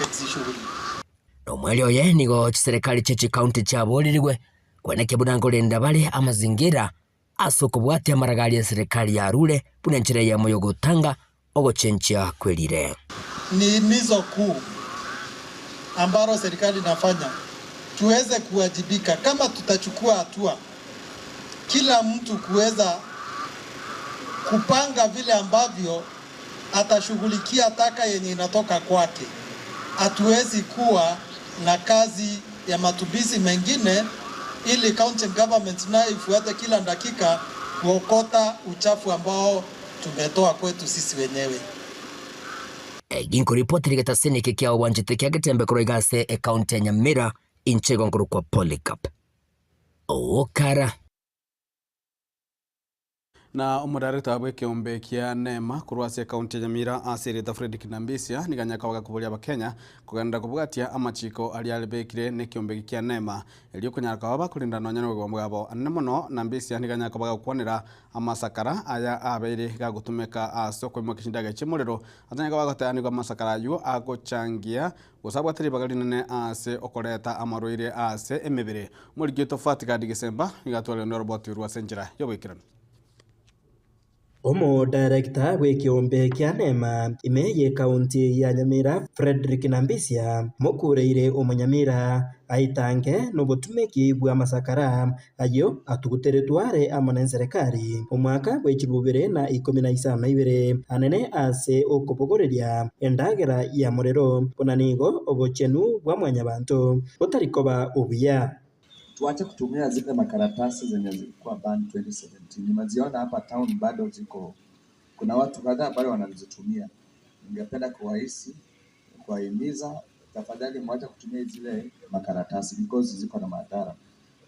katika shughuli. Nomwerio oye nigo chiserekari chie chikaunti chiaboririgwe kwenekia buna nkorenda bare amazingira ase okobwatia amaraga aria eserekari yarure buna enchera eyemo y'ogotanga ogochenchia kwerire. Ni himizo kuu ambalo serikali inafanya tuweze kuwajibika, kama tutachukua hatua kila mtu kuweza kupanga vile ambavyo atashughulikia taka yenye inatoka kwake. Hatuwezi kuwa na kazi ya matumizi mengine ili county government nayo ifuate kila dakika kuokota uchafu ambao tumetoa kwetu sisi wenyewe. Ginkoripotera egetaseni eke kia obwanchete kia Getembe korwa iga ase ecounty ya Nyamira, inche igo nkorokwa Polycarp Okara. Na omodarekta bw'ekeombe kia Nema korwa ase ekaunti ya Nyamira ase erieta Fredrick Nambisia nigo anyare koba gakoboria Abakenya kogenderera kobwatia amachiko aria arebekire nekeombe eke kia Nema erio konyara koba bakorinda nonya nobogima bwabo. Anene mono Nambisia nigo anyare koba gagokwanera amasakara aya abeire gagotumeka ase okoimokia chindagera chi'omorero atanyare koba goteba nigo amasakara ayio agochangia gose abwate ribaga rinene ase okoreta amarwaire ase emebere. Omoriki oito Fatigadi Gesemba nigo atwarire noroboti orwo ase enchera y'oboikeranu. Omodarekta bw'ekeombe kia Nema ime y'ekaunti ya Nyamira Fredrick Nambisia mokureire omonyamira aitange nobotumeki bw'amasakara Ayio atuguteretwe are amo nenserekari omwaka bwe chilubere na ikomi na isano na ibere, anene ase okobogoreria endagera ya morero, buna nigo obochenu bwa mwanyabanto botari koba obuya. Tuache kutumia zile makaratasi zenye zilikuwa banned 2017. Nimeziona hapa town bado ziko, kuna watu kadhaa bado wanazitumia. Ningependa kuwahisi, kuwahimiza tafadhali mwache kutumia zile makaratasi because ziko na madhara.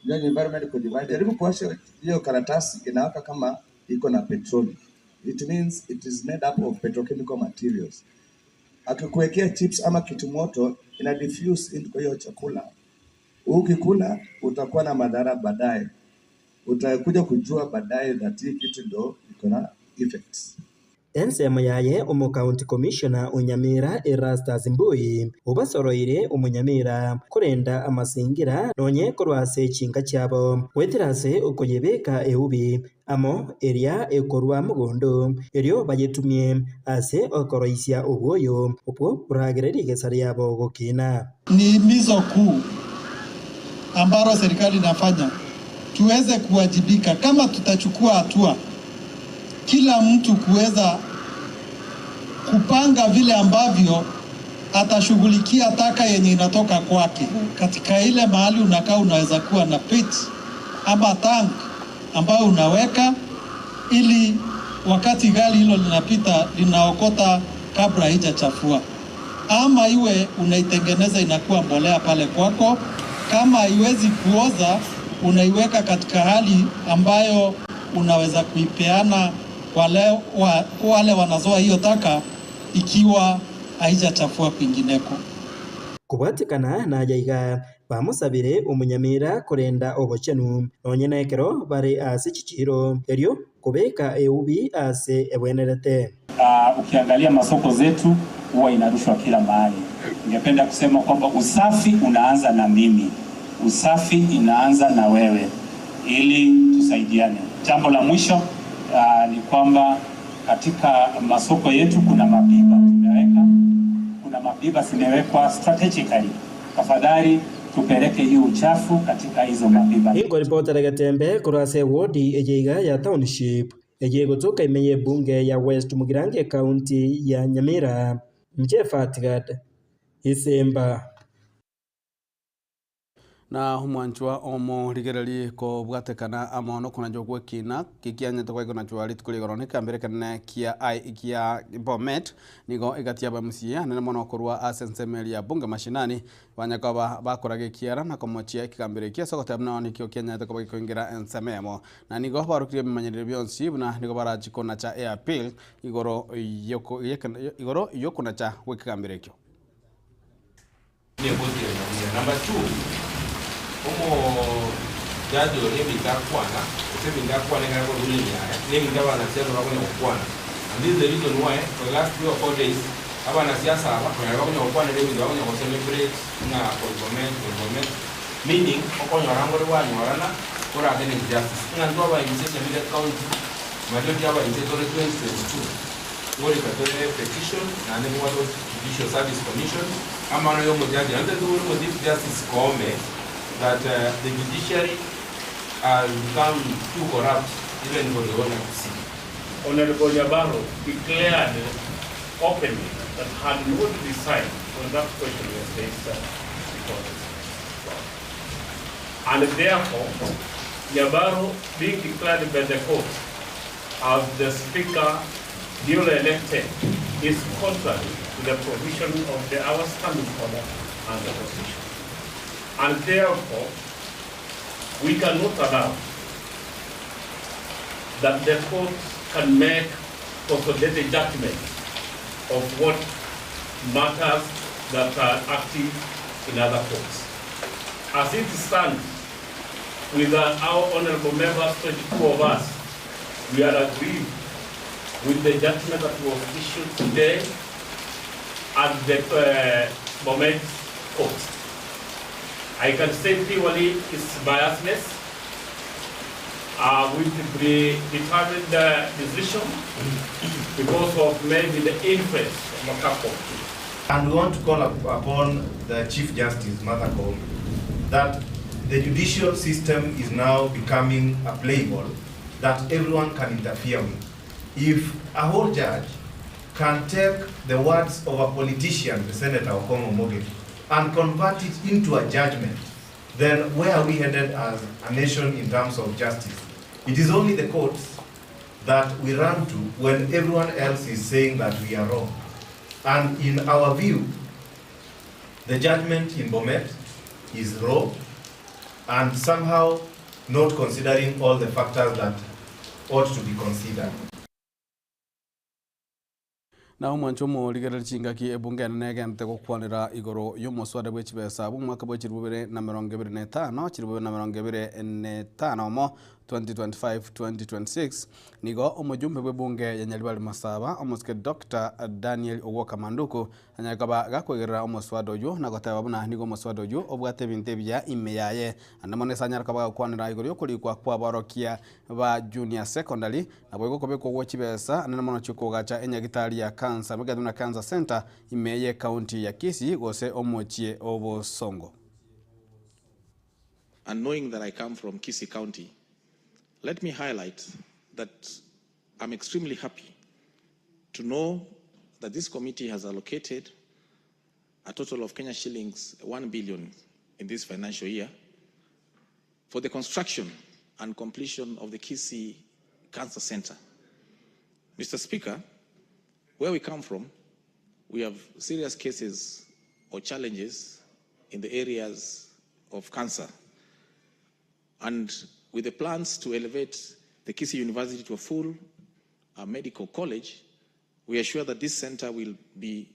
Hiyo environment iko divided. Jaribu kuwasha hiyo karatasi inawaka kama iko na petroli. It means it is made up of petrochemical materials. Akikuwekea chips ama kitu moto ina diffuse into hiyo chakula. Ukikula utakuwa na madhara baadaye. Utakuja kujua baadaye that hii kitu ndo iko na effects. Ensemo yaye omocounty commissioner o Nyamira Erastus Mbui obasoroire omonyamira korenda amasingira nonye korwa ase chinka chiabo goetera ase okoyebeka eubi amo eria ekorwa mogondo erio bayetumie ase okoroisia obwoyo obwo boragere rigesa riabo gokina. Ni himizo kuu ambalo serikali inafanya tuweze kuwajibika, kama tutachukua hatua kila mtu kuweza kupanga vile ambavyo atashughulikia taka yenye inatoka kwake. Katika ile mahali unakaa, unaweza kuwa na pit ama tank ambayo unaweka ili wakati gari hilo linapita linaokota kabla haijachafua, ama iwe unaitengeneza inakuwa mbolea pale kwako. Kama haiwezi kuoza, unaiweka katika hali ambayo unaweza kuipeana wale, wa, wale wanazoa hiyo taka ikiwa haijachafua kwingineko. Kobwatekana naya iga, bamosabire omonyamira korenda obochenu, nonye nekero bare ase chichiiro, erio kobeka eubi ase ebwenerete. Ukiangalia masoko zetu huwa inarushwa kila mahali. Ningependa kusema kwamba usafi unaanza na mimi, usafi inaanza na wewe, ili tusaidiane. Jambo la mwisho ni kwamba katika masoko yetu kuna mabiba tumeweka, kuna mabiba zimewekwa strategically. Tafadhali tupeleke hii uchafu katika hizo mabiba. Inkoripotera Getembe korwa ase ewodi eye iga ya Township eye egotoka ime y'ebunge ya West Mugirango ekaunti ya Nyamira, inche Fatgad Isimba. Na omwanchwa omorigererie kobwatekana amo nokonachwa gw'ekina gekianyete gwaikwanachwa rituko rigoro nekambere ekenene kia I kia Bomet nigo egati y'aba MCA anene mono korwa ase ensemo eria ya Bunge Mashinani banyakoba bakoraga ekiara na komochia ekegambero ekio ase ogoteba buna nikio kianyarete koba gekoingera ensemo eyemo na nigo baorokirie ebimanyererio bionsi buna nigo barachi konacha eappeal igoro yoko igoro yokonacha gw'ekegambero ekio. Negotiating buya. Number two, omojaji oria ebinto akwana, gose ebinto akwana ekero akore ruling yaye, na ebinto abanasiasa bakonya gokwana. And this is the reason why for the last three or four days, Abanasiasa aba konyora bakonya gokwanera ebinto bakonya go celebrate ng'a korwa Bomet korwa Bomet meaning okonyora ngore gwanyorana kore against justice ng'a intwe aba MCA Nyamira county majority ya aba MCA tore 2022 ngorika tore petition naende mbwate Judicial Service Commission amang'ana ya omojaji naende tobori omo Chief Justice Koome that the judiciary has become too corrupt even for the owner to see. Honourable Nyabaro declared openly that had not resigned when that question was raised before the court. And therefore, Nyabaro being declared by the court as the speaker duly elected is contrary to the provision of the our standing order and the constitution. And therefore, we cannot allow that the court can make consolidated judgment of what matters that are active in other courts. As it stands, with our honorable members, 22 of us, we are aggrieved with the judgment that was issued today at the Bomet court. I can say purely it's biasness with predetermined decision because of maybe the influence of a couple. And we want to call upon the Chief Justice, Martha Koome, that the judicial system is now becoming a play ball that everyone can interfere with. If a whole judge can take the words of a politician, the Senator Okong'o Omogeni, and convert it into a judgment, then where are we headed as a nation in terms of justice? It is only the courts that we run to when everyone else is saying that we are wrong. And in our view, the judgment in Bomet is raw and somehow not considering all the factors that ought to be considered. Na omwancho omorigereria chingaki ebunge enene egente gokwanera igoro y'omoswada bwe chibesa bw'omwaka bwa 2025 2025 omo 2025-2026 nigo omojumbe bw'ebunge ya Nyaribari Masaba omosike Dr. Daniel Owoka Manduku anyare gakwegerera omoswada oyo na goteba buna nigo omoswada oyo obwate ebinto ebiya ime yaye ande mono ase anyare koba gakwanera igoro y'okorikwa kw'aborokia ba junior secondary nabo igo okobekwa gwa chibesa anene mono chikogacha enyagitari ya cancer megati buna Cancer Center ime ye county ya Kisii gose omochie obosongo. And knowing that I come from Kisii County, let me highlight that I'm extremely happy to know that this committee has allocated a total of Kenya shillings 1 billion in this financial year for the construction and completion of the Kisii Cancer Center. Mr. Speaker, where we come from, we have serious cases or challenges in the areas of cancer. And with the plans to elevate the Kisii University to a full medical college, we are sure that this center will be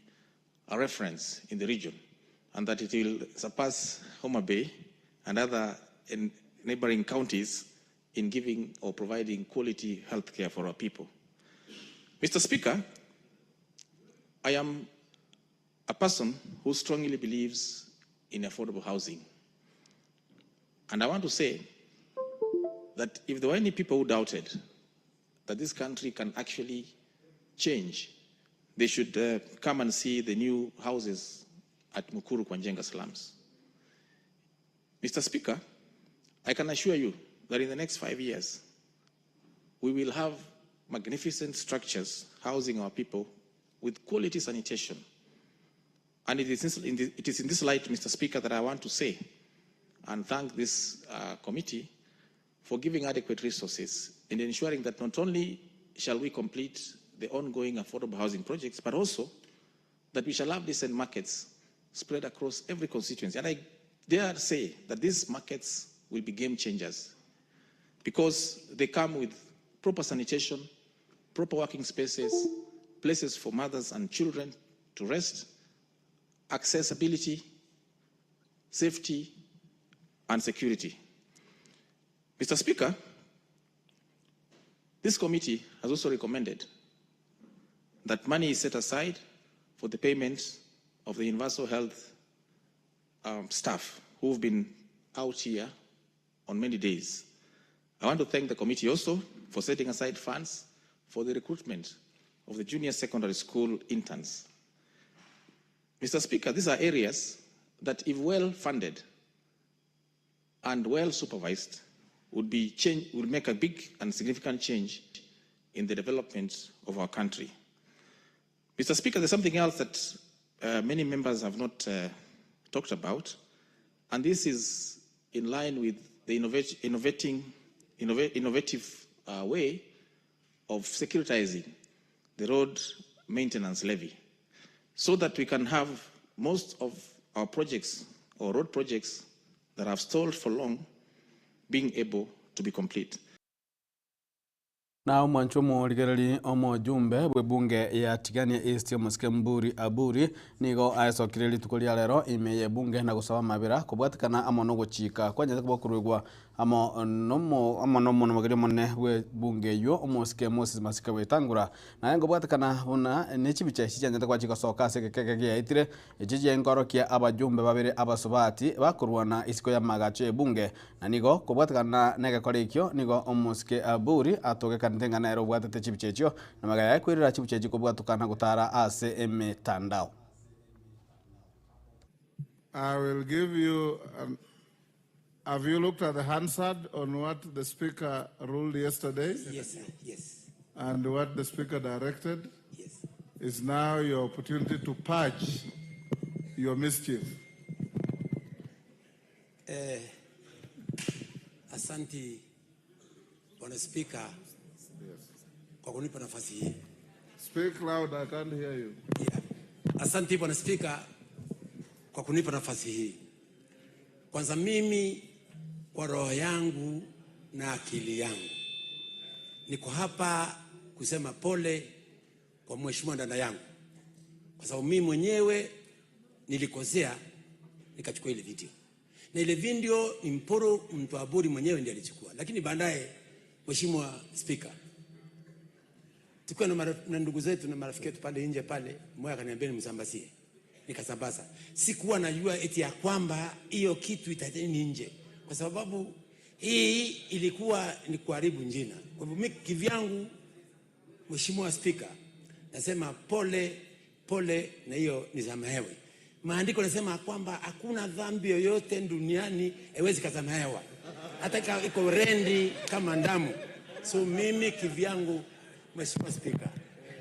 a reference in the region and that it will surpass Homa Bay and other neighboring counties in giving or providing quality health care for our people. Mr. Speaker, I am a person who strongly believes in affordable housing. And I want to say that if there were any people who doubted that this country can actually change, they should come and see the new houses at Mukuru Kwa Njenga slums. Mr. Speaker, I can assure you that in the next 5 years, we will have magnificent structures housing our people with quality sanitation. And it is in this light, Mr. Speaker, that I want to say and thank this committee for giving adequate resources in ensuring that not only shall we complete the ongoing affordable housing projects, but also that we shall have decent markets spread across every constituency. And I dare say that these markets will be game changers because they come with proper sanitation, proper working spaces, places for mothers and children to rest, accessibility, safety, and security. Mr. Speaker, this committee has also recommended that money is set aside for the payment of the Universal Health um, staff who've been out here on many days. I want to thank the committee also for setting aside funds for the recruitment of the junior secondary school interns. Mr. Speaker, these are areas that, if well funded and well supervised, would, be change, would make a big and significant change in the development of our country. Mr. Speaker, there's something else that uh, many members have not uh, talked about, and this is in line with the innovate, innovating, innova innovative uh, way of securitizing the road maintenance levy so that we can have most of our projects or road projects that have stalled for long being able to be complete. Na omwancho omorigereri omojumbe bw'ebunge ya Tigania East omosike Mburi Aburi nigo aesokire rituko ria rero ime y'ebunge na gosaba amabera kobwatekana amo nogochika kwanyete kobokorwegwa amo nomo amo nomonomogeri omonene bw'ebunge eywo omosike Moses Masika Wetangula naye ngobwatekana buna nechibicha echi chianyete koba chigosoka ase egekeke giaetire echi chiaenkorokia abajumbe babere abasubati bakorwana isiko y'amagacho y'ebunge Na nigo kobwatekana negekora ekio, nigo omosike Aburi atogekanete ng'a nere obwatete chibicha echio, na magega yaye koirera chibicha echio kobwatoka na gotara ase emetandao. I will give you an, have you looked at the Hansard on what the speaker ruled yesterday? Yes, sir. Yes. And what the speaker directed? Yes. It's now your opportunity to purge your mischief. Eh, asanti Bwana Spika kwa kunipa nafasi hii. Speak loud, I can't hear you. Yeah. Asanti Bwana Spika kwa kunipa nafasi hii. Kwanza mimi kwa roho yangu na akili yangu niko hapa kusema pole kwa mheshimiwa dada yangu, kwa sababu mimi mwenyewe nilikosea nikachukua ile video, na ile video ni Mpuru mtu Aburi mwenyewe ndiye alichukua, lakini baadaye, Mheshimiwa Spika, tukiwa na, na ndugu zetu na marafiki wetu pale nje pale, mmoja akaniambia nimsambazie, nikasambaza. Sikuwa najua eti ya kwamba hiyo kitu itateni nje, kwa sababu hii ilikuwa ni kuharibu jina. Kwa hivyo mimi kivyangu, Mheshimiwa Spika, nasema pole pole, na hiyo nisamehewe. Maandiko nasema kwamba hakuna dhambi yoyote duniani haiwezi kasamehewa, hata iko rendi kama ndamu. So mimi kivyangu, Mheshimiwa Spika,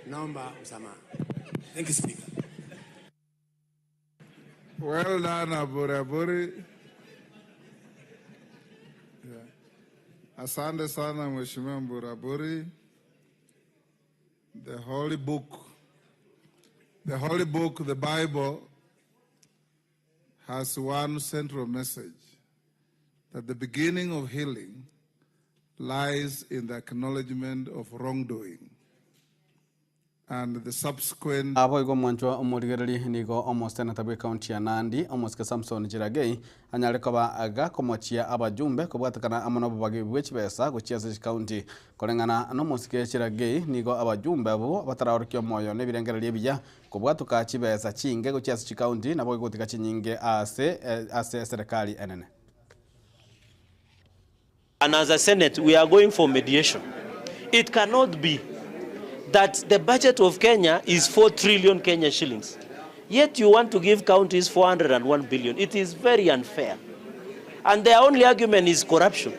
naomba msamaha. Thank you, Speaker. Well done, Aburi Aburi. Yeah. Asante sana Mheshimiwa Mburi Aburi. The Holy Book, the Holy Book, the Bible, has one central message that the beginning of healing lies in the acknowledgement of wrongdoing and the subsequent Naboigo omwanchwa omorigereria nigo omoseneta bw'ecounty ya Nandi omosike Samson Cherargei anyare koba gakomochia abajumbe kobwatekana amo nobobagi bwe chibesa gochia ase chicounty. Koreng'ana nomosike Cherargei nigo abajumbe abwo bataraorokia omoyo na ebirengererio ebiya kobwatoka chibesa chinge gochia ase chicounty naboigo gotiga chinyinge ase ase eserekari enene. And as a Senate, we are going for mediation. It cannot be that the budget of Kenya is 4 trillion Kenya shillings. Yet you want to give counties 401 billion. It is very unfair. And their only argument is corruption.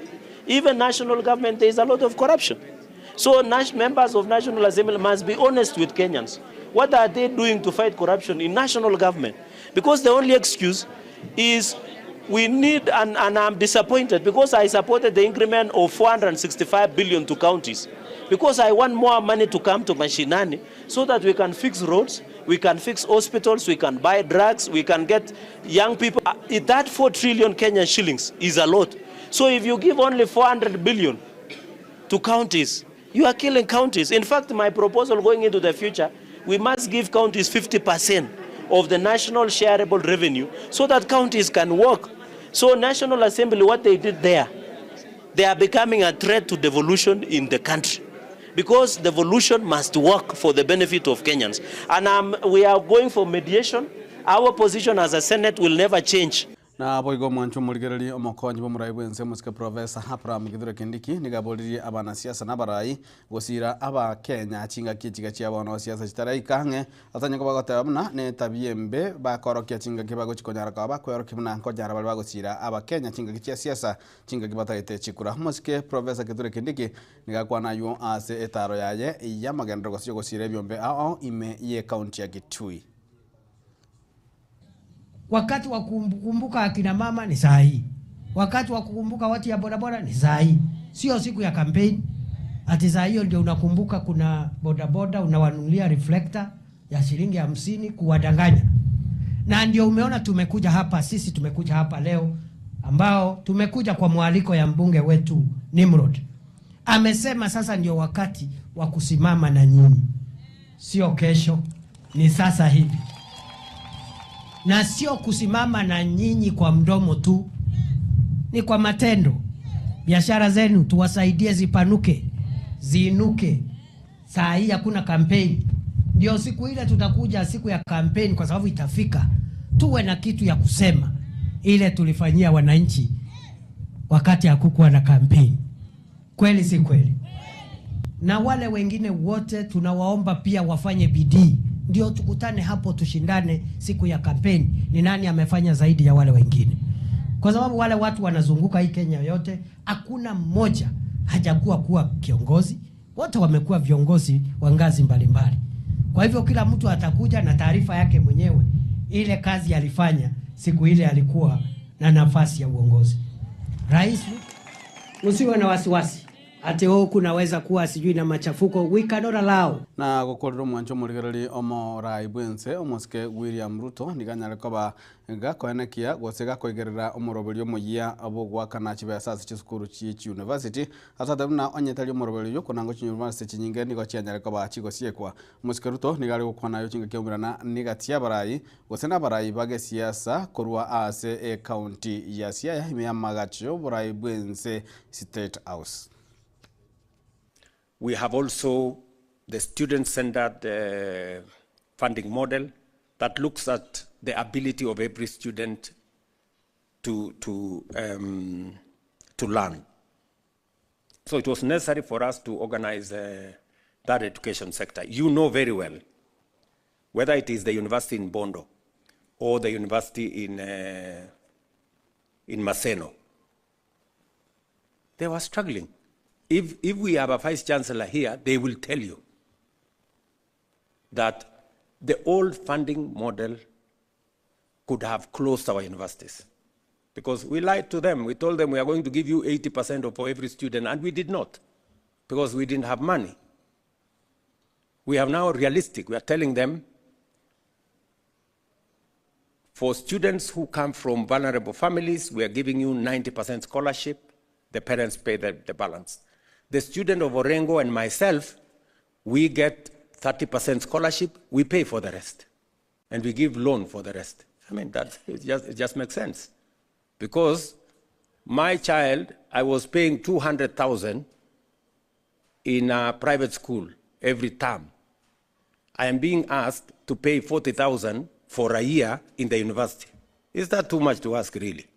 Even national government, there is a lot of corruption. So members of National Assembly must be honest with Kenyans. What are they doing to fight corruption in national government? Because the only excuse is we need, and, and I'm disappointed because I supported the increment of 465 billion to counties. Because I want more money to come to Mashinani so that we can fix roads, we can fix hospitals, we can buy drugs, we can get young people. That 4 trillion Kenyan shillings is a lot. So if you give only 400 billion to counties, you are killing counties. In fact, my proposal going into the future, we must give counties 50% of the national shareable revenue so that counties can work. So National Assembly, what they did there, they are becoming a threat to devolution in the country. Because devolution must work for the benefit of Kenyans. And um, we are going for mediation. Our position as a Senate will never change. Naboigo omwancho omorigereria omokonyi bw'omorai bw'ense omosike Professor Abraham Kithure Kindiki nigo aboririe abanasiasa na abarai gosiira Abakenya chingaki echiga chia bono siasa chitaraika ang'e atanye koba goteba buna netabia embe bakorokia chingaki bagochi konyara koba bakweorokia buna nkonyara bare bagosiira Abakenya chingaki chia siasa chingaki batagete chikura. Omosike Professor Kithure Kindiki nigo akwana aywo ase etaro yaye y'amagenderero gose y'ogosiira ebiombe ao ao ime y'ecounty ya Kitui. Wakati wa kukumbuka akina mama ni saa hii, wakati wa kukumbuka watu ya bodaboda ni saa hii, sio siku ya kampeni ati saa hiyo ndio unakumbuka kuna bodaboda unawanunulia reflector ya shilingi 50 kuwadanganya. Na ndio umeona tumekuja hapa, sisi tumekuja hapa leo ambao tumekuja kwa mwaliko ya mbunge wetu Nimrod. Amesema sasa ndio wakati wa kusimama na nyinyi, sio kesho, ni sasa hivi, na sio kusimama na nyinyi kwa mdomo tu, ni kwa matendo. Biashara zenu tuwasaidie zipanuke, ziinuke. Saa hii hakuna kampeni, ndio siku ile tutakuja siku ya kampeni, kwa sababu itafika, tuwe na kitu ya kusema ile tulifanyia wananchi wakati hakukuwa na kampeni. Kweli si kweli? Na wale wengine wote tunawaomba pia wafanye bidii, ndio tukutane hapo, tushindane siku ya kampeni, ni nani amefanya zaidi ya wale wengine, kwa sababu wale watu wanazunguka hii Kenya yote, hakuna mmoja hajakuwa kuwa kiongozi, wote wamekuwa viongozi wa ngazi mbalimbali. Kwa hivyo kila mtu atakuja na taarifa yake mwenyewe, ile kazi alifanya siku ile alikuwa na nafasi ya uongozi. Rais, msiwe na wasiwasi ati oh, kunaweza kuwa sijui na machafuko. We cannot allow Na gokorera omwancho omorigereri omorai bwense omosike William Ruto nigo anyare koba gakoenekia gose gakoigerera omoroberio omoyia bw'ogoakana chibesa ase chisukuru chie chiuniversity ase atari buna onye tari omoroberio oyio konango chiuniversity chinyinge nigo chianyare koba chigosiekwa. Omosike Ruto nigo are gokwana ayio chingaki aumerana nigati y'abarai gose nabarai ba gesiasa korwa ase ecounty ya Siaya ime y'amagacho y'oborai bwense State House. We have also the student-centered uh, funding model that looks at the ability of every student to, to, um, to learn. So it was necessary for us to organize uh, that education sector. You know very well, whether it is the university in Bondo or the university in, uh, in Maseno, they were struggling. If, if we have a vice chancellor here, they will tell you that the old funding model could have closed our universities. Because we lied to them. We told them we are going to give you 80% of for every student, and we did not, because we didn't have money. We are now realistic. We are telling them for students who come from vulnerable families, we are giving you 90% scholarship. The parents pay the, the balance. The student of Orengo and myself, we get 30% scholarship, we pay for the rest. And we give loan for the rest. I mean, that, it just, it just makes sense. Because my child, I was paying 200,000 in a private school every term. I am being asked to pay 40,000 for a year in the university. Is that too much to ask, really?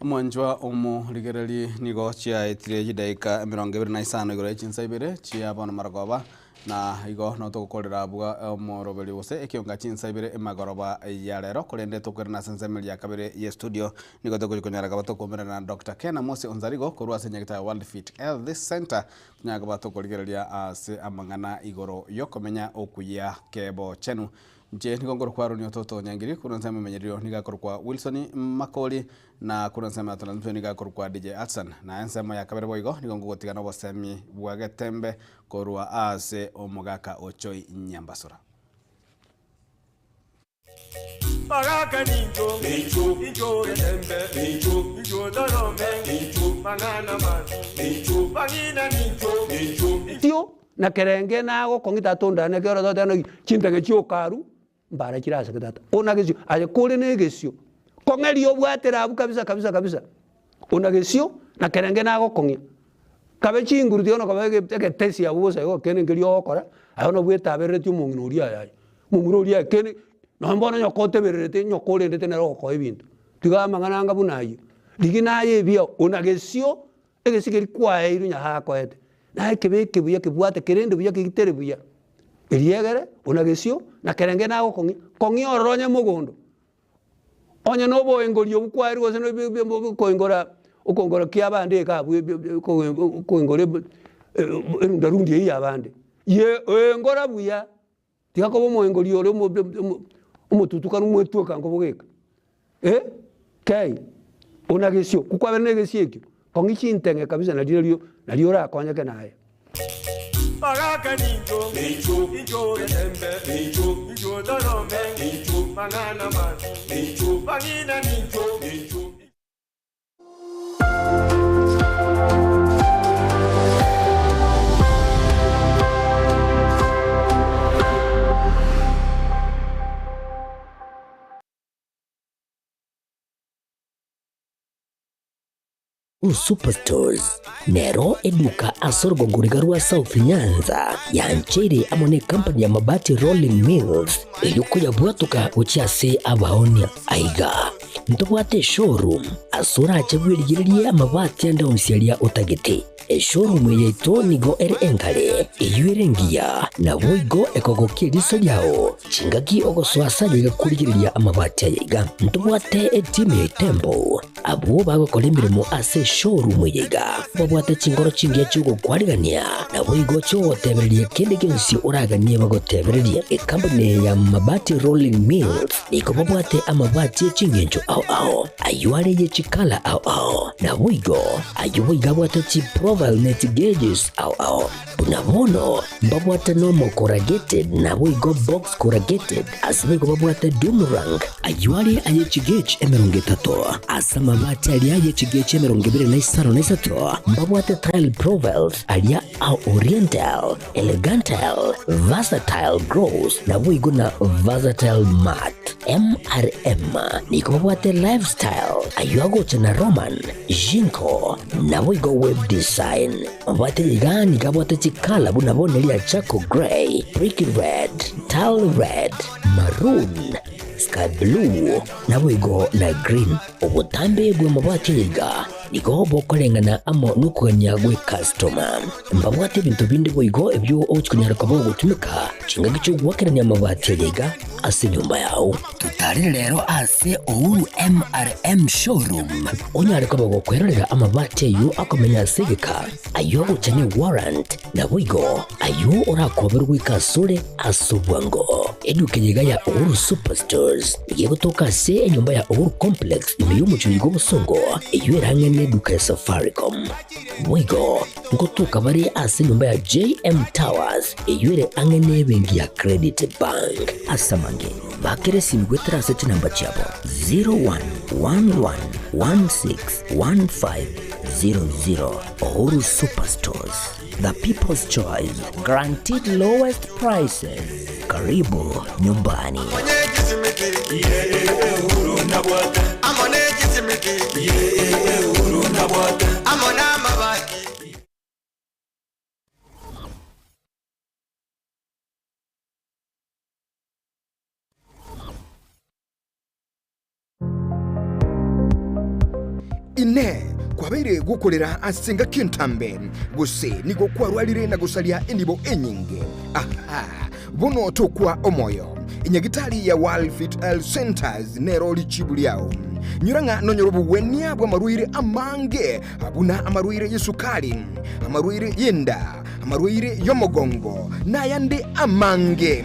Omwanchwa omorigereria nigo chiaetire chidaika 25 igoro ya chinsa ibere chia bono marogoba na igo notogokorera abwo omoroberi gose ekionga chinsa ibere emagoroba ya rero korende tokoirana ase ensemo eria ya kabere ya estudio nigo togochi konyara koba tokomerana na Doctor Ken Amosi Onzarigo korwa ase Nyagetari World Fit Health Center tonyare koba tokorigereria ase amang'ana igoro yokomenya okuya kebochenu. Inche nigo nkorokwa Aroni ototo Nyangiri, korwa ensemo emenyererio nigo akorokwa Wilson Makori, na korwa ensemo ya transmission nigo akorokwa DJ Atsan. Na ensemo ya kabere boigo nigo ngogotiga nobosemi bwa Getembe korwa aase omogaka Ochoi Nyambasura. Bagaka nincho, nincho, nincho getembe, nincho, nincho torome, nincho, mang'ana mabi, nincho, bang'ina nincho, nincho. Tio na kerenge nagokong'ita tata ondane ekero toteba naki chintege chioka arwu mbara chire ase tata. Ona gesio aye kore na egesio Kong'eria obwatera abwo kabisa kabisa kabisa, ona gesio na kerenge nagokong'ia. Kabe chinguru tiga nokoba egetesi abwo bosa igo kende nkeria ogokora, aye bono bwetaberereti omong'ina oria aye aye. Momura oria aye kende, nonye bono nyoka otebererete nyoka orendete nere ogokoa ebinto. Tiga amang'ana anga buna ayio. Rigia naye ebiao, ona gesio, egesio keria kwaeirwe Nyasaye akoete, naye kebeke buya kebwate kerende buya kegitere buya. Eriegere, ona gesio, na kerenge nagokong'ia, kong'ia ororo onye mogondo. Onye na oboengori obwo kwaerwe gose na okoengora okoengora kia abande iga abwo okoengora erundarundi eywo ya abande, ye engora buya, tiga koba omoengori ore omotutukanu omwetweka nkobogeka eh, kei, ona gesio, ko kwabera na egesio ekio, kong'i chinteng'e kabisa nario nario nario orakonyeke naye. Bagaka nincho, nincho, nincho getembe, nincho, nincho torome, nincho, mang'ana mabi, nincho, bang'ina nincho, nincho. Superstores nero eduka ase orogongo riga rwa South Nyanza yancheire amo ne company ya Mabati Rolling Mills eyio koyabwatoka gochia ase abaonia. Aiga ntobwate eshowroom ase orache bwerigererie amabati ande onsi aria otagete. Eshowroom eye yaito nigo ere engare, eyio ere engiya, naboigo ekogokia eriso riao. Chingaki ogosoa ase aye iga korigereria amabati aya iga. Ntobwate etimu ya Itembo, abwo bagokora emeremo ase eshowroom eye iga. Babwate chinkoro chingiya chi'ogokwarigania, naboigo chi'ogotebereria kende gionsi oraganie bagotebererie. Ekampuni eye ya Mabati Rolling Mills nigo babwate amabati e chingencho ao ao, ayio are ye chikala ao ao, naboigo ayio boigo abwate chiprofile ne chigauges ao ao. Buna bono mbabwate nomo corrugated naboigo box corrugated, ase boigo babwate doom rank, ayio are aye chigauge 30, ase amabati aria aye chigauge 25, mbabwate tile profiles aria a oriental, elegantal, versatile gloss, naboigo na versatile matte. MRM nigo babwate lifestyle, ayio agocha na Roman, Jinko, naboigo web design. Mabwate iga nigo abwate chikala buna bono eria charcoal grey, brick red, tile red, maroon, sky blue, naboigo na green. Obotambe bw'amabwate aya iga nigo bokoreng'ana amo nokogania gw'ecustoma. Mbabwate ebinto binde boigo ebio ogochia konyara koba ogotumeka chingaki chi'ogoakerania amabati aya iga ase enyomba yao. Totarere rero ase Uhuru MRM Showroom onyare koba gokwerorera amabati ayio akomenya ase egeka, ayio agocha ne warrant, naboigo ayio orakoberwe goika asore ase obwango. Eduka eye iga ya Uhuru Superstores nigo egotoka ase enyomba ya Uhuru Complex ime y'omochie oiga obosongo, eyio ere ang'e neduka ya Safaricom. Boigo ngotoka bare ase enyomba ya JM Towers eyio ere ang'e nebenki ya Credit Bank. Ase amange, bakera esimi goetera ase chinamba chiabo 0111161500. Uhuru Superstores, the people's choice, guaranteed lowest prices. Karibu nyumbani. Inee! Kwabeire gokorera ase engaki entambe, gose nigo kwarwarire na gosaria enibo enyinge? Aha! Bono tokwa omoyo. Enyagitari ya World Fit Health Centers nero richibu riao. Nyora ng'a nonyore obogwenia bw'amarwaire amange buna amarwaire y'esukari, amarwaire y'enda, amarwaire y'omogongo, na ayande amange.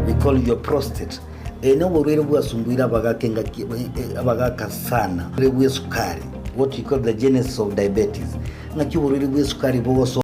They call your prostate. Eye noborwaire bwasumbuire abagaka engaki abagaka sana. Oborwaire bw'esukari, what we call the genesis of diabetes. Ng'aki oborwaire bw'esukari bogosoa.